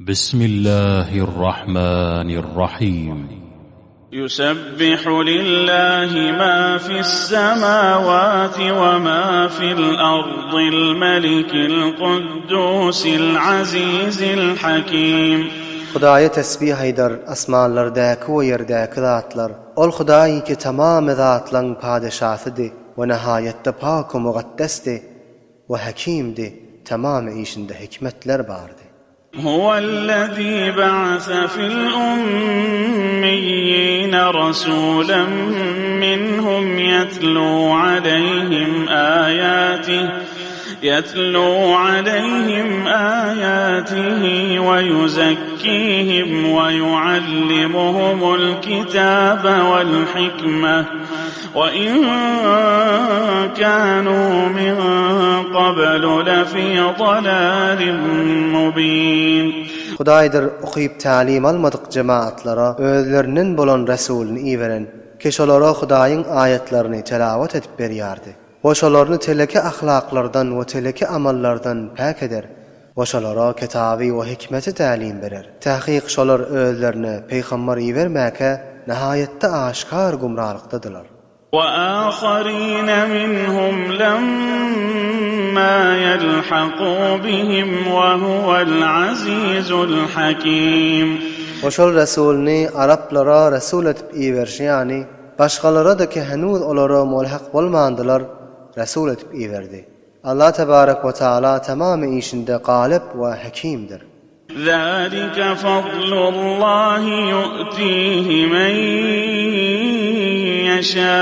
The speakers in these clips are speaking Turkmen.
Bismillahirrahmanirrahim. Yusabbihu lillahi ma fis-samawati we ma fil-ardil melikil kuddusil azizil hakim. Hudaýa tesbih aýdar asmanlardäki we ýerdäki zatlar. Ol Hudaý ki tamamy zatlaň padeşasydy we nahaýatda pak-u mugaddesdi we hakimdi, tamamy işinde hikmetler bardy. Huwellezî ba'ase fil-ummiyyîne rasûlen minhum yetlû aleyhim âyâtih yetlû aleyhim âyâtihi ve yuzekkîhim ve yuallimuhumul kitâbe vel hikmeh ve in kânû min qablu lefî dalâlin mubîn. Hudaýdyr okyp tälim almadyk jemaatlara özlerinden bolan resulyny iberen, ki şolara Hudaýyň aýatlaryny telawat edip berýärdi we şolaryny teleke ahlaklardan we teleke amallardan päk eder we şolara kitaby we hikmeti tälim berer. Takyk şolar özlerine pygambar ibermäkä nihaýatda aşgär gumralykdadylar. وآخرين منهم لما يلحقوا بهم وهو العزيز الحكيم. We şol resulyny araplara resul edip iberişi ýaly, başgalara-da ki henuz olara mulhak bolmandylar, resul edip iberdi. Allah tebarek we taala tamamy işinde galyp we hekimdir. Zalike fadlullahi yu'tihi men ýeşâ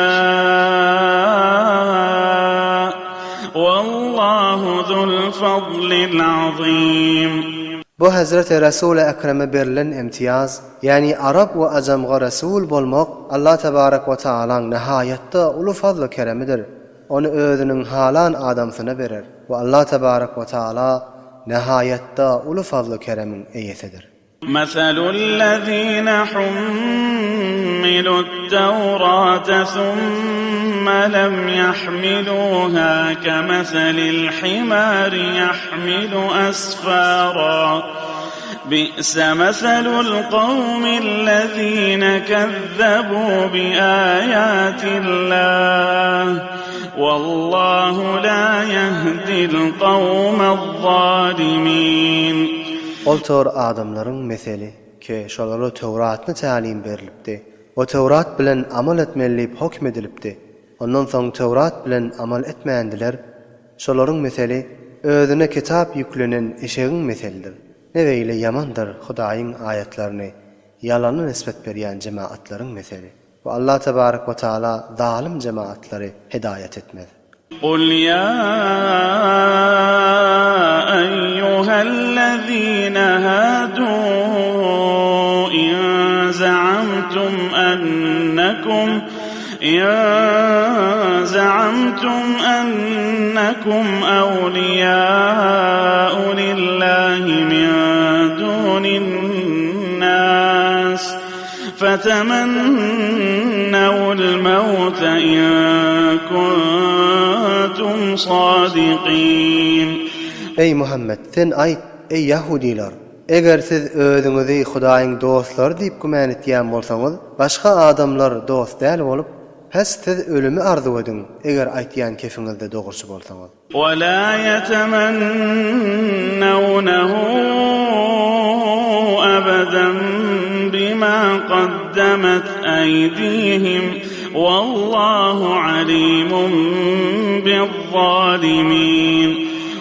Wallahu zul fadlil azim. Bu Hezreti Resuli Ekreme berlen imtiýaz, ýagny arap we ajamga resul bolmak Allah tebarek we taalaň nihaýatda uly fazly keremidir. Ony özüniň halan adamsyna berer we Allah tebarek we taala nihaýatda uly fazly-keremiň eýesidir. Meselul-lezine hummilut-tewrate summe lem yahmiluha kemeselil himari yahmilu esfara. Bi'se meselul kawmillezine kezzebu biaýatillah, wallahu la ýehdil kawmez-zalimin. Ol tor adamlaryň meseli, ki şolara Töwratny tälim berilipdi we Töwrat bilen amal etmeli diýip hokm edilipdi. Ondan soň Töwrat bilen amal etmändiler, Şolaryň meseli, özüne kitap ýüklenen eşegiň meselidir. Ne beýle ýamandyr Hudaýyň aýatlaryny ýalana nisbet berýän jemaatlaryň meseli. We Allah tebarek we taala zalym jemaatlary hidaýat etmez. Kul ýa eýýuhellezine hadu in zaamtum ennekum In zaamtum ennekum awliýa'u lillahi min dunin nas fetemennewul mewte in kuntum sadikin. Eý Muhammet, sen aýt, Eý ýahudylar! Eger siz özüňizi Hudaýyň dostlary diýip gümän etýän bolsaňyz, başga adamlar dost däl bolup, pes siz ölümi arzuw ediň, eger aýtýan kefiňizde dogruçy bolsaňyz. وَلَا يَتَمَنَّوْنَهُ أَبَدًا بِمَا قَدَّمَتْ أَيْدِيهِمْ وَاللَّهُ عَلِيمٌ بِالظَّالِمِينَ.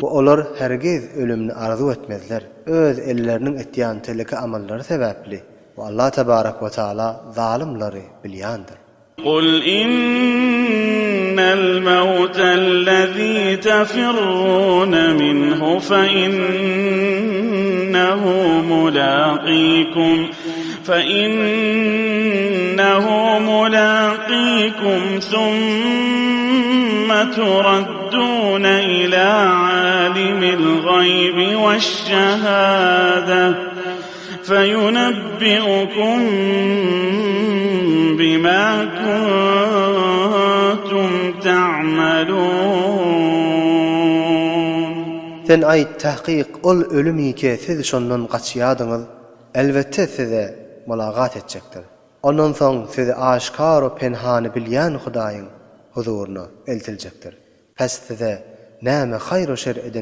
We olar hergiz ölümni arzuw etmezler, öz elleriniň etýän teleke amallary sebäpli, we Allah tebarek we taala zalymlary bilýändir. Kul innel mewtellezî tefirrûne minhu fe innehu mulâkîkum fe innehu mulâkîkum summe turaddûne ilâ âlimil gaybi weş-şehâde feýunebbi'ukum bimâ kuntum ta'melûn. Sen aýt, Takyk, ol ölüm ki siz şondan gaçýadyňyz, elbetde size mulagat etjekdir. Ondan soň sizi aşkar-u penhany bilýän Hudaýyň huzuryna eltiljekdir. Pes size näme haýr-u şer eden.